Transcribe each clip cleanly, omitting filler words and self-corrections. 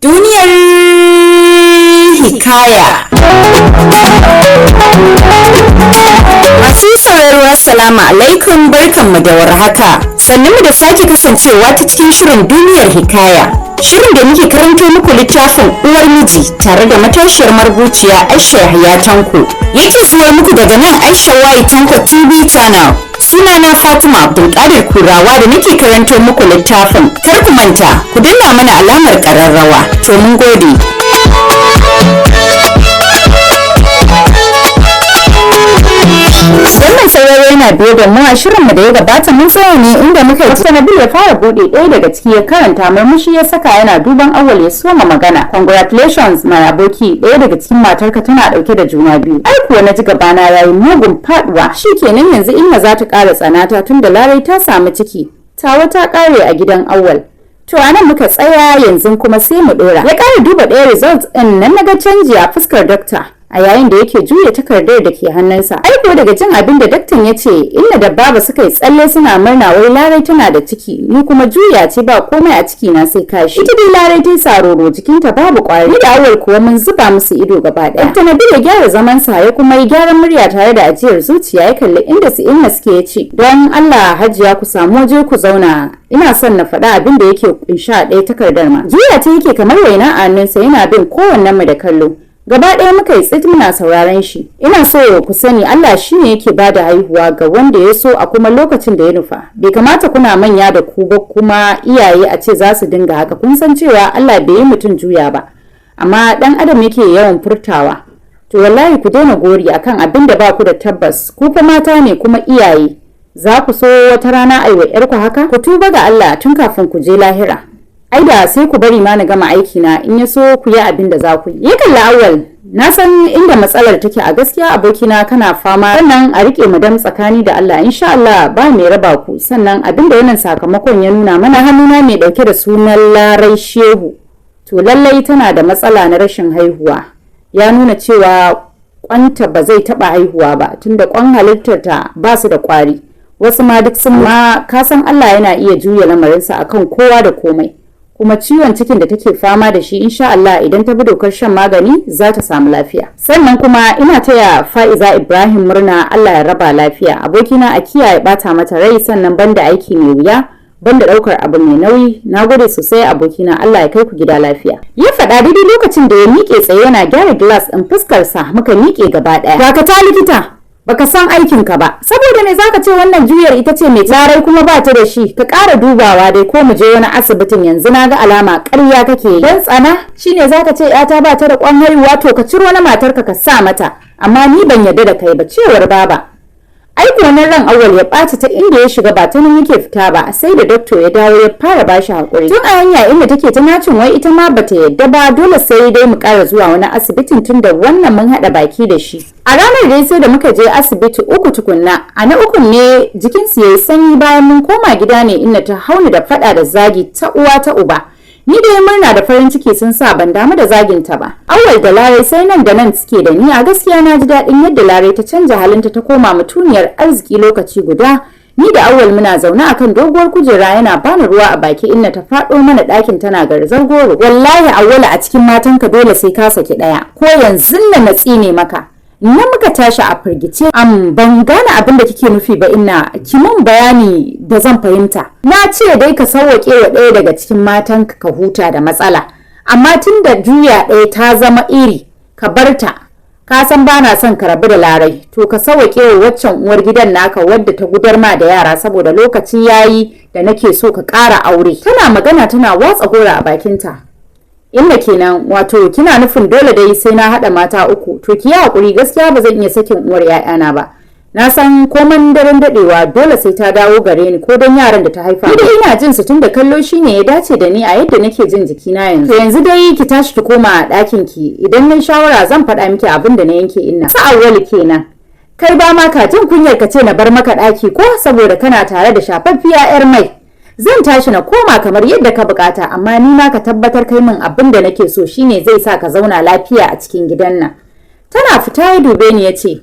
Duniyar Hikaya. Masu sauraro, Assalamu alaikum, barkanmu da warhaka. Sannu da sake kasancewa ta cikin shirin Duniyar Hikaya. Shirin da muke karanto muku littafin Uwar Miji tare da matashiyar marubuciya Aisha Yahya Tanko. Yake zuwa muku daga nan Aisha Y Tanko TV Channel. Sunana Fatima Abdulkadir Kurawa da nake karanto muku littafin. Kar ku manta, ku danna mana alamar ƙararrawa. To, mun gode. Wannan sauraro yana biye da mu a shirinmu da ya gabata. Mun tsaya ne inda muka ji Nabil ya fara bude ɗaya daga ciki ya karanta. Murmushi ya saka yana duban Awwal ya soma magana. "Congratulations, my aboki, ɗaya daga cikin matarka tana ɗauke da juna biyu." Ai kuwa na ji gabana yayi mugun faduwa. Shikenan, yanzu Inna za ta ƙara tsanata tunda Larai ta samu ciki. Tawa ta ƙare a gidan Awwal. To, a nan muka tsaya, yanzu kuma sai mu ɗora. Ya ƙara duba ɗaya result ɗin nan, naga canji a fuskar doctor a yayin da yake juya takardar da ke hannunsa. Aiko daga jin abin da daktan ya ce, Inna da Baba suka yi tsalle suna murna wai Larai tana da ciki, ni kuma juya ce ba komai a ciki na sai kashi. Ita dai Larai ta saroro, jikinta babu kwari. Ni da Awal kuwa mun zuba musu ido gaba daya. Dr. Nabil ya gyara zaman sa ya kuma yi gyaran murya tare da ajiyar zuciya, ya kalli inda su Inna suke ya ce, "Don Allah, Hajiya, ku samu waje ku zauna, ina son na faɗa abin da yake kunsha a ɗaya takardar ma." Juya ta yake kamar waina a hannunsa, yana bin kowannen mu da kallo. Gaba ɗaya muka yi tsit muna sauraron shi. "Ina so ku sani, Allah shine yake ba da haihuwa ga wanda ya so a kuma lokacin da ya nufa. Bai kamata kuna manya da ku ba kuma iyaye a ce za su dinga haka. Kun san cewa Allah bai yi mutum juya ba, amma ɗan adam yake yawan furtawa. To wallahi ku daina gori akan abin da ba ku da tabbas. Ku fa mata ne kuma iyaye. Za ku so wata rana aiwa yarku haka? Ku tuba ga Allah tun kafin ku je lahira. Ai da sai ku bari ma na gama aiki na, in ya so ku yi abin da za ku yi." Ya kalli Awal. "Na san inda matsalar take. A gaskiya, abokina, kana fama. Sannan a rike madam tsakani da Allah, insha Allah ba mai raba ku. Sannan abin da wannan sakamakon ya nuna mana, hannuna mai dauke da sunan Larai Shehu, to lallai tana da matsala na rashin haihuwa. Ya nuna cewa kwanta ba zai taba haihuwa ba, tunda kwan halittarta ba su da kwari, wasu ma duk sun ma. Kasan Allah yana iya juya lamarinsa akan kowa da komai. Kuma ciwon cikin da take fama da shi, insha Allah idan ta bi dokar shan magani za ta samu lafiya. Sannan kuma ina taya Fa'iza Ibrahim murna, Allah ya raba lafiya. Abokina, a kiyaye bata mata rai, sannan banda aiki mai wuya, banda daukar abu mai nauyi. Na gode sosai, abokina, Allah ya kai ku gida lafiya." Ya faɗa daidai lokacin da ya miƙe tsaye yana gyara glass ɗin fuskarsa. Muka miƙe gaba ɗaya. "Dakata, likita, baka san aikinka ba. Saboda me zaka ce wannan juyar ita ce mai Larai kuma ba ta da shi? Ka ƙara dubawa dai, ko mu je wani asibitin. Yanzu na ga alama ƙarya kake yi. Dan tsana shine zaka ce yata ba ta da kwan haihuwa? To ka ciro na matarka ka sa mata, amma ni ban yarda da kai ba," cewar Baba. Ai nan ran Awal ya ɓaci, ta inda ya shiga ba ta nan yake fita ba, sai da doctor ya dawo ya fara bashi hakuri. Tun a hanya inda take ta nacin wai ita ma bata yadda ba, dole sai dai mu ƙara zuwa wani asibitin tun da wannan mun haɗa baki da shi. A ranar dai sai da muka je asibiti uku tukunna. A na ukun ne jikinsu yayi sanyi. Bayan mun koma gida ne Inna ta hauni da faɗa da zagi ta uwa ta uba. Ni dai murna da farin ciki sun sa ban damu da zagin ta ba. Awal da Larai sai nan da nan suke da ni. A gaskiya na ji daɗin yadda Larai ta canja halinta ta koma mutuniyar arziki lokaci guda. Ni da Awal muna zaune akan doguwar kujera, yana bani ruwa a baki, Inna ta faɗo mana ɗakin tana garzar goro. "Wallahi Awwala, a cikin matanka dole sai ka saki ɗaya, ko yanzu na tsine maka." Na muka tashi a firgice. "Am, ban gane abin da kike nufi ba, Inna, ki mun bayani da zan fahimta." "Na ce dai ka sauwaƙe wa ɗaya daga cikin matan ka huta da matsala, amma tun da juya ɗaya ta zama iri, ka bar ta. Ka san ba na son ka rabu da Larai, to ka sauwaƙe wa waccan uwar gidan naka wadda ta gudar ma da yara, saboda lokaci yayi da nake so ka ƙara aure." Tana magana tana watsa gora a bakinta. "Inna kenan, wato kina nufin dole dai sai na haɗa mata uku? To ki yi hakuri, gaskiya ba zan iya sakin uwar 'ya'yana ba. Na san koman daren dadewa dole sai ta dawo gare ni, ko don yaran da ta haifa. Ni dai ina jin su tun da kallo shine ya dace da ni a yadda nake jin jikina yanzu. To yanzu dai ki tashi ki koma a ɗakin ki, idan na shawara zan faɗa miki abin da na yanke, Inna." Sa Awwali kenan. "Kai ba ma ka jin kunyar ka ce na bar maka ɗaki ko saboda kana tare da shafaffiya 'yar mai? Zan tashi na koma kamar yadda ka bukata, amma ni ma ka tabbatar kai min abin da nake so, shine zai sa ka zauna lafiya a cikin gidan nan." Tana fita ya dube ni ya ce,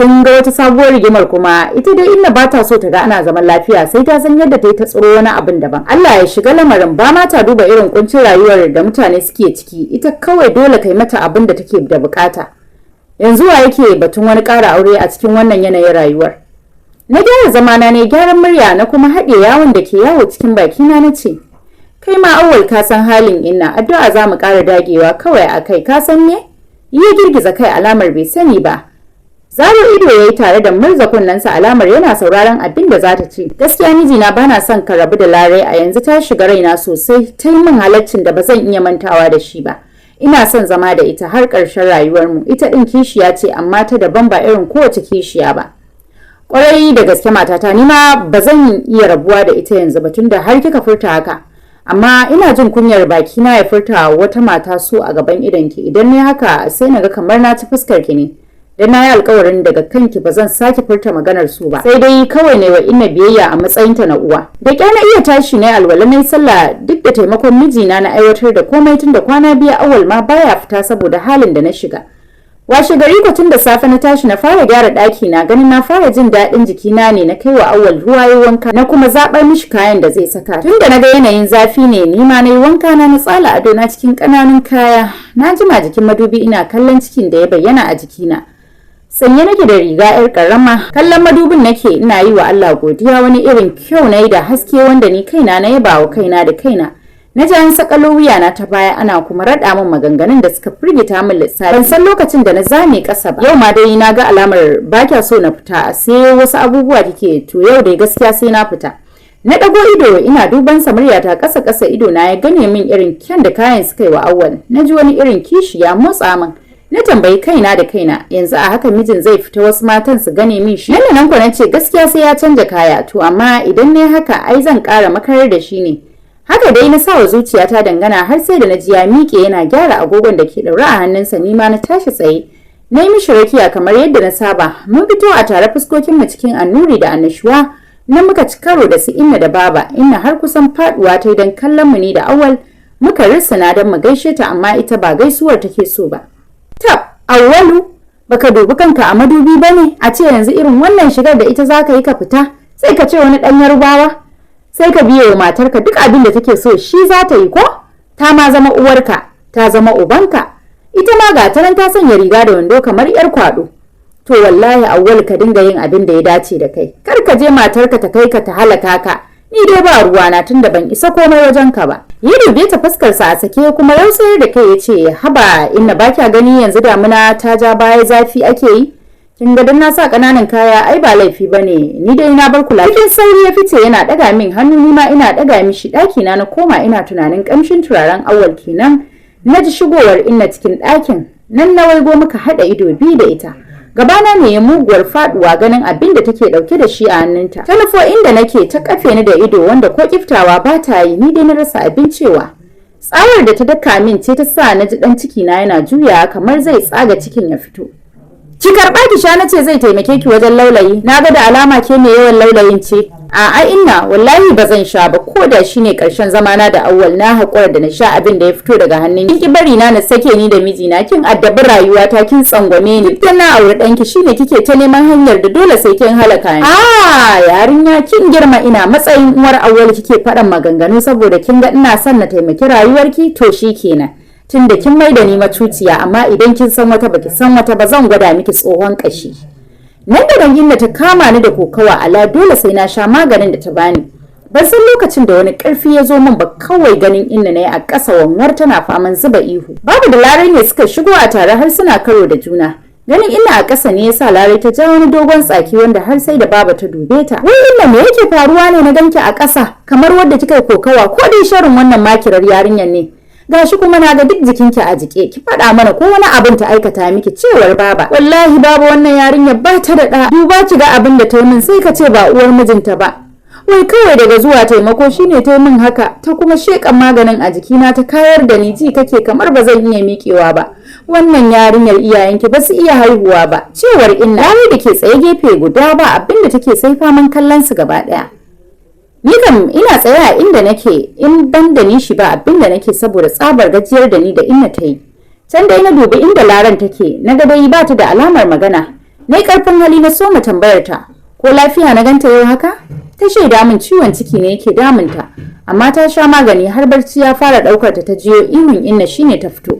Kin ga wata sabuwar rigimar kuma ita dai Inna ba ta so ta ga ana zaman lafiya, sai ta san yadda ta yi ta tsiro wani abin daban. Allah ya shiga lamarin. Ba ma ta duba irin kuncin rayuwar da mutane suke ciki, ita kawai dole kai mata abin da take da bukata. Yanzu wa yake batun wani ƙara aure a cikin wannan yanayin rayuwar? Na gyara zamana ne gyaran murya, na kuma haɗe yawon da ke yawo cikin bakina, na ce, "Kai ma Awwal, ka san halin Inna, addu'a za mu ƙara dagewa kawai a kai. Ka san me?" Ya girgiza kai alamar bai sani ba. Zaro ido ya yi tare da murza kunnensa alamar yana sauraron abin da za ta ce. "Gaskiya mijina, bana son ka rabu da Larai a yanzu. Ta shiga raina sosai, ta yi min halaccin da ba zan iya mantawa da shi ba. Ina son zama da ita har ƙarshen rayuwarmu. Ita ɗin kishiya ce, amma ta daban, ba irin kowace kishiya ba." "Kwarai da gaske matata, ni ma ba zan iya rabuwa da ita yanzu ba tunda har kika furta haka. Amma ina jin kunyar bakina ya furta wata mata so a gaban idonki. Idan ne haka, sai na ga kamar na ci fuskar ki ne. Dan na yi alkawarin daga kanki ba zan sake furta maganar su ba. Sai dai kawai ne wa Inna biyayya a matsayinta na uwa." Da kyar na iya tashi na alwala, na sallah, duk da taimakon mijina na aiwatar da komai, tun da kwana 2 Awal ma baya fita saboda halin da na shiga. Washe gari ko tun da safe na tashi na fara gyara ɗaki na. Ganin na fara jin daɗin jikina ne na kai wa Awal ruwa yi wanka, na kuma zaɓar mishi kayan da zai saka. Tun da na ga yanayin zafi ne, ni ma na yi wanka na, na tsala ado na cikin ƙananun kaya. Na jima jikin madubi ina kallon cikin da ya bayyana a jikina. Sanye nake da riga yar karama. Kallon madubin nake ina yi wa Allah godiya. Wani irin kyau na yi da haske wanda ni kaina na yaba wa kaina da kaina. Na ji an sakalo wuya na ta baya, ana kuma raɗa min maganganun da suka firgita min lissafi. Ban san lokacin da na zame ƙasa ba. "Yau ma dai na ga alamar ba kya so na fita, sai wasu abubuwa kike. To yau dai gaskiya sai na fita." Na ɗago ido ina duban sa, muryata ƙasa ƙasa. Ido na ya gane min irin kyan da kayan suka yi wa Awwal. Na ji wani irin kishi ya motsa min. Na tambayi kaina da kaina, yanzu a haka mijin zai fita wasu matan su gane min shi? Nan nan na ce gaskiya sai ya canja kaya. To amma idan ne haka, ai zan ƙara makarar da shi ne. Haka dai na sa wa zuciyata dangana, har sai da na ji ya miƙe yana gyara agogon da ke ɗaure a hannunsa, ni ma na tashi tsaye. Na yi mishi rakiya kamar yadda na saba. Mun fito a tare, fuskokinmu cikin annuri da annashuwa. Na muka ci karo da su Inna da Baba. Inna har kusan faduwa ta don kallon mu ni da Awal. Muka risina don mu gaishe ta, amma ita ba gaisuwar take so ba. "Tab, Awwalu, baka dubi kanka a madubi bane? A ce yanzu irin wannan shigar da ita zaka yi ka fita, sai ka ce wani dan Yarbawa. Sai ka biye wa matarka, duk abin da take so shi za ta yi ko? Ta ma zama uwarka, ta zama ubanka. Ita ma ga ta nan ta sanya riga da wando kamar yar kwado. To wallahi Awwal, ka dinga yin abin da ya dace da kai. Kar ka je matarka ta kai ka ta halaka ka. Ni dai ba ruwana, tunda ban isa komai wajen ka ba." Ya dube ta, fuskarsa a sake, kuma rausayar da kai, ya ce, "Haba Inna, ba kya gani yanzu damuna ta ja baya, zafi ake yi? Kin ga dan na sa kananan kaya ai ba laifi bane. Ni dai na bar kula." Cikin sauri ya fice yana daga min hannu, ni ma ina daga mishi. Daki na na koma ina tunanin kamshin turaren Awwal kenan. Na ji shigowar Inna cikin ɗakin nan. Na waigo, muka haɗa ido biyu da ita. Gabana ne ya muguwar faduwa ganin abin da take dauke da shi a hannunta. Ta nufo inda nake, ta kafe ni da ido wanda ko kiftawa ba ta yi. Ni dai na rasa abin cewa. Tsawar da ta daka min ce ta sa na ji dan ciki na yana juyawa kamar zai tsaga cikin ya fito. "Ki karɓa ki sha, nace zai taimake ki wajen laulayi. Na ga da alama ke mai yawan laulayin ce." "A'a Inna, wallahi ba zan sha ba. Ko da shine karshen zamana da Awwal, na haƙura da na sha abin da ya fito daga hannun kin. Ki bari na na sake ni da mijina, kin addabi rayuwata, kin tsangwame ni. Duk na auri ɗanki shine kike ta neman hanyar da dole sai kin halaka ni. Ah yarinya, kin girma, ina matsayin uwar Awwal kike faɗan maganganu saboda kin ga ina son na taimaki rayuwarki. To shikenan, tunda kin mai da ni macuciya, amma idan kin san wata, baki san wata ba, zan gwada miki tsohon kashi." Nan da nan Inna ta kama ni da kokawa ala dole sai na sha maganin da ta bani. Ban san lokacin da wani karfi ya zo min ba, kawai ganin Inna na yi a ƙasa wanwar tana faman zuba ihu. Babu da Larai ne suka shigo a tare har suna karo da juna. Ganin Inna a ƙasa ne yasa Larai ta ja wani dogon tsaki wanda har sai da Baba ta dube ta. "Wai Inna, me yake faruwa ne na ganki a ƙasa kamar wadda kika yi kokawa? Ko dai sharin wannan makirar yarinyar ne? Gashi kuma na ga duk jikinki a jike. Ki faɗa mana ko wani abin ta aikata miki?" cewar Baba. "Wallahi Baba, wannan yarinyar ba ta da ɗa. Duba ki ga abin da ta yi min, sai ka ce ba uwar mijinta ba. Wai kawai daga zuwa taimako shine ta yi min haka, ta kuma shekan maganin a jikina, ta kayar da ni, ji kake kamar ba zan iya miƙewa ba. Wannan yarinyar, iyayenki ba su iya haihuwa ba," cewar Inna. Lami da ke tsaye gefe guda ba abin da take sai faman kallon su gaba ɗaya. Ni kam ina tsaye a inda nake, in ban da nishi ba abin da nake saboda tsabar gajiyar da ni da Inna ta yi. Can dai na dubi inda Laran take, na ga dai ba ta da alamar magana. Na yi ƙarfin hali na soma tambayar ta ko lafiya na ganta yau haka? Ta shaida min ciwon ciki ne yake damunta, amma ta sha magani har barci ya fara ɗaukar ta, ta jiyo ihun Inna shine ta fito.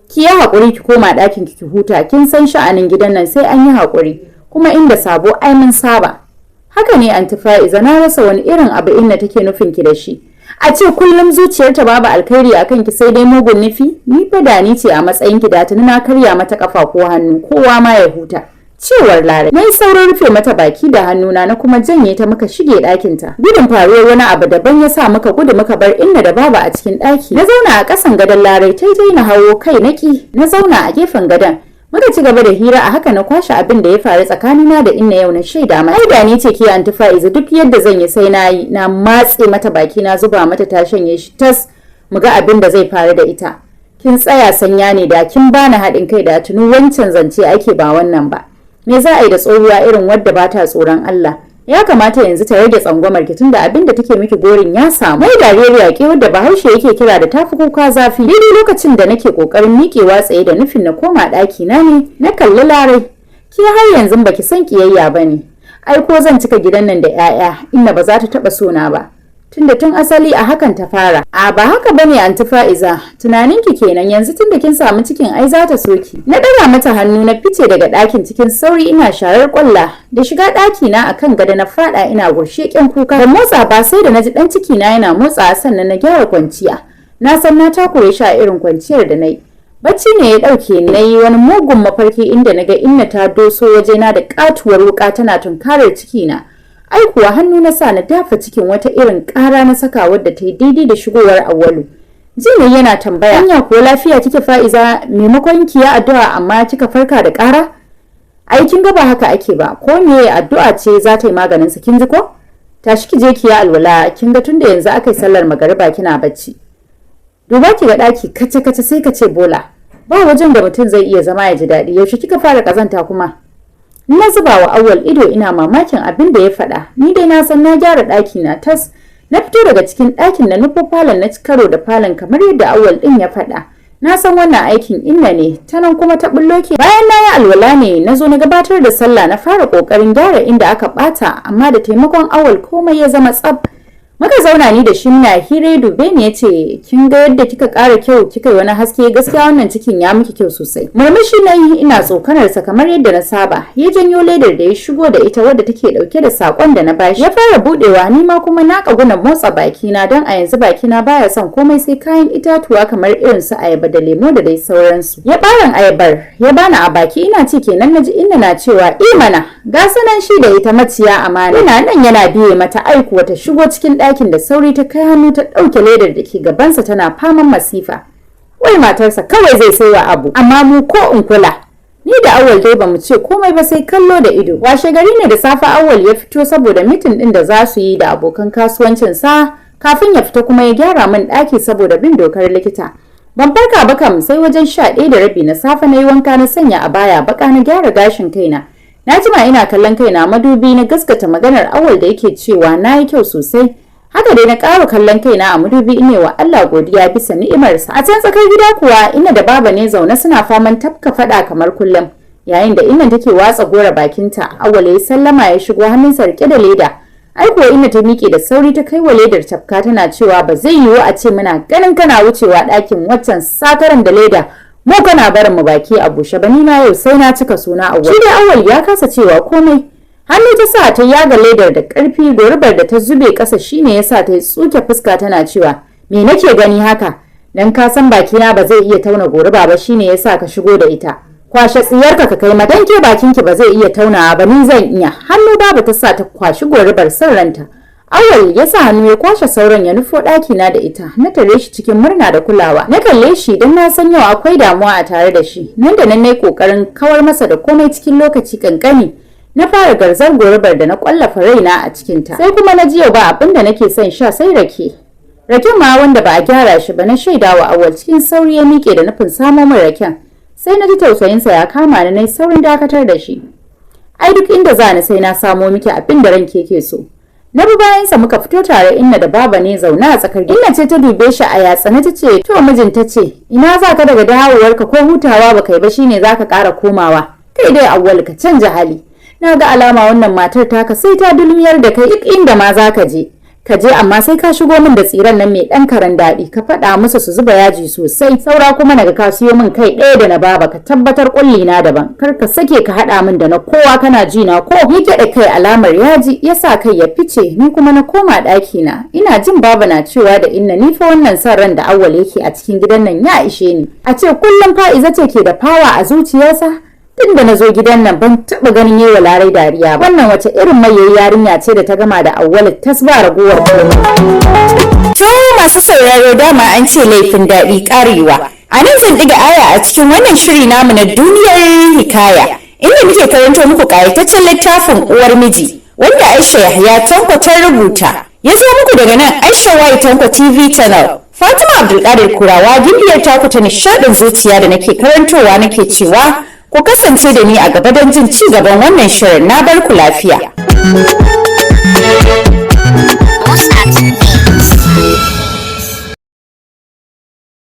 Ki yi haƙuri ki koma ɗakin ki huta, kin san sha'anin gidan nan sai an yi haƙuri, kuma inda sabo ai mun saba. Haka ne Anti Fa'iza, na rasa wani irin abu Inna take nufin ki da shi. A ce kullum zuciyarta babu alkhairi a kanki sai dai mugun nufi, ni fa da ni ce a matsayin ki da tuni na karya mata kafa ko hannu, kowa ma ya huta. Cewar Larai. Na yi saurin rufe mata baki da hannuna na kuma janye ta muka shige ɗakinta. Gudun faruwar wani abu daban ya sa muka gudu muka bar Inna da Baba a cikin ɗaki. Na zauna a ƙasan gadon Larai, ta na hawo kai naki, na zauna a gefen gadon. Muka ci gaba da hira, a haka na kwashe abin da ya faru tsakanina da Inna yau na shaida mata. Ai da ni ce ke Anti Fa'iza, duk yadda zan yi sai na yi, na matse mata baki na zuba mata ta shanye shi tas, mu ga abin da zai faru da ita. Kin tsaya sanya ne, da kin bani haɗin kai da tuni wancan zance ake ba wannan ba. Me za a yi da tsohuwa irin wadda ba ta tsoron Allah? Ya kamata yanzu ta rage tsangwamar ki tunda abin da take miki gorin ya samu. Mai dariyar yaƙe wadda Bahaushe yake kira da tafi kuka zafi. Daidai lokacin da nake ƙoƙarin miƙewa tsaye da nufin na koma ɗaki na ne na kalli Larai. Ki har yanzu baki san ƙiyayya ba ne. Ai ko zan cika gidan nan da 'ya'ya, Inna ba za ta taɓa sona ba. Tunda tun asali a hakan ta fara. A ba haka bane Anti Fa'iza, tunaninki kenan, yanzu tunda kin samu cikin ai za ta soki. Na daga mata hannu na fice daga ɗakin cikin sauri ina sharar kwalla, da shiga ɗaki na akan gado na fada ina gursheƙen kuka. Ban motsa ba sai da naji ɗan ciki na yana motsa sannan na gyara kwanciya. Na san na takure shi a irin kwanciyar da nayi. Bacci ne ya ɗauke ni, na yi wani mugun mafarki inda na ga Inna ta doso wajena da katuwar wuka tana tunkarar cikina. Ai kuwa hannu na sa na dafa cikin, wata irin ƙara na saka wadda ta yi daidai da shigowar Awwalu. Jini yana tambaya, "Anya ko lafiya kike Fa'iza? Maimakon ki ya addu'a amma kika farka da ƙara? Ai kin ga ba haka ake ba, ko me addu'a ce za ta yi maganin sa, kin ji ko? Tashi ki je ki yi alwala, kin ga tunda yanzu aka yi sallar magariba kina bacci. Duba ki ga ɗaki kace kace sai ka ce bola. Ba wajen da mutum zai iya zama ya ji daɗi, yaushe kika fara ƙazanta kuma?" Na zuba wa Awwal ido ina mamakin abin da ya faɗa. Ni dai na san na gyara ɗaki na tas. Na fito daga cikin ɗakin na nufo falon, na ci karo da falon kamar yadda Awwal ɗin ya faɗa. Na san wannan aikin Inna ne, ta nan kuma ta bullo ke. Bayan na yi alwala ne na zo na gabatar da sallah, na fara ƙoƙarin gyara inda aka ɓata, amma da taimakon Awwal komai ya zama tsab. Muka zauna ni da shi muna hira, dube ni yace, "Kin ga yadda kika ƙara kyau, kika yi wani haske, gaskiya wannan cikin ya miki kyau sosai." Murmushi na yi ina tsokanar sa kamar yadda na saba. Ya janyo ledar da ya shigo da ita wadda take dauke da sakon da na bashi. Ya fara budewa, ni ma kuma na kaguna motsa bakina don a yanzu bakina baya son komai sai kayan itatuwa kamar irin su ayaba da lemo da dai sauransu. Ya baran ayabar ya bani a baki ina ci kenan naji Inna na cewa, "I mana ga sanan shi da ita maciya amana." Ina nan yana biye mata, aikuwa ta shigo cikin ɗakin da sauri ta kai hannu ta ɗauke ledar da ke gabansa tana faman masifa. Wai matarsa kawai zai saiwa abu, amma mu ko in kula. Ni da Awal dai bamu ce komai ba sai kallo da ido. Washe gari ne da safe Awal ya fito saboda meeting ɗin da za su yi da abokan kasuwancin sa. Kafin ya fita kuma ya gyara min ɗaki saboda bin dokar likita. Ban farka ba kam sai wajen 11:30 na safe, na yi wanka na sanya abaya baka na gyara gashin kaina. Na jima ina kallon kaina madubi, na gaskata maganar Awal da yake cewa na yi kyau sosai. Haka dai na ƙara kallon kaina a madubi ine wa Allah godiya bisa ni'imarsa. A can tsakar gida kuwa Inna da Baba ne zaune suna faman tafka faɗa kamar kullum. Yayin da Inna take watsa gora bakinta, Awwal ya sallama ya shigo hannunsa rike da leda. Ai kuwa Inna ta miƙe da sauri ta kai wa ledar tafka tana cewa, "Ba zai yiwu a ce muna ganin kana wucewa ɗakin waccan sakaran da leda mu kana barin mu baki a bushe ba, ni ma yau sai na cika suna Awwal." Shi dai Awwal ya kasa cewa komai. Hannu ta sa ta yaga ledar da ƙarfi, gorubar da ta zube ƙasa shine yasa ta tsuke fuska tana cewa, "Me nake gani haka? Dan ka san bakina ba zai iya tauna goruba ba shine yasa ka shigo da ita. Kwashe tsiyarka ka kai mata, ke bakinki ba zai iya taunawa ba, ni zan iya." Hannu Babu ta sa ta kwashi gorubar son ranta. Awal ya sa hannu ya kwashe sauran ya nufo ɗakina da ita. Na tare shi cikin murna da kulawa. Na kalle shi don na san yau akwai damuwa a tare da shi. Nan da nan na yi ƙoƙarin kawar masa da komai cikin lokaci kankani. Na fara garzar gorubar da na kwallafa raina a cikinta. Sai kuma na ji yau ba abin da nake son sha sai rake. Raken ma wanda ba a gyara shi ba. Na shaida wa Awal, cikin sauri ya miƙe da nufin samo min raken. Sai na ji tausayinsa ya kama ni, na saurin dakatar da shi. "Ai duk inda za ni sai na samo miki abin da ranke ke so." Na bi bayansa muka fito tare. Inna da Baba ne zaune a tsakar gida. Inna ce ta dube shi a yatsane ta ce, "To," mijin ta ce, "ina za ka daga dawowarka? Ko hutawa baka yi ba shine za ka ƙara komawa?" Kai dai Awwal, ka canja hali. Na ga alama wannan matar taka sai ta dulmiyar da kai. Duk inda ma za ka je, ka je, amma sai ka shigo min da tsiran nan mai ɗan karen daɗi. Ka faɗa musu su zuba yaji sosai. Saura kuma naga ka siyo min kai ɗaya da na baba. Ka tabbatar ƙulli na daban, kar ka sake ka haɗa min da na kowa. Kana ji na ko? Ya gyaɗa kai alamar yaji, ya sa kai ya fice. Ni kuma na koma ɗaki na. Ina jin baba na cewa da inna, ni fa wannan son ran da Awwal yake a cikin gidan nan ya ishe ni. A ce kullum Fa'iza ce ke da power a zuciyarsa. Tun da na zo gidan nan ban taɓa ganin yayi wa Larai dariya ba. Wannan wace irin mai yarinya ce da ta gama da Awwal tas, ba ragowar komai? To masu sauraro, dama an ce laifin daɗi ƙarewa. A nan zan ɗiga aya a cikin wannan shiri namu na Duniyar Hikaya, inda muke karanto muku ƙayataccen littafin Uwar Miji, wanda Aisha Yahya Tanko ta rubuta. Ya zo muku daga nan Aisha Y Tanko TV Channel. Fatima Abdulkadir Kurawa, gimbiyar taku ta nishaɗin zuciya da nake karantowa, nake cewa ku kasance da ni a gaba don jin ci gaban wannan shirin. Na bar ku lafiya.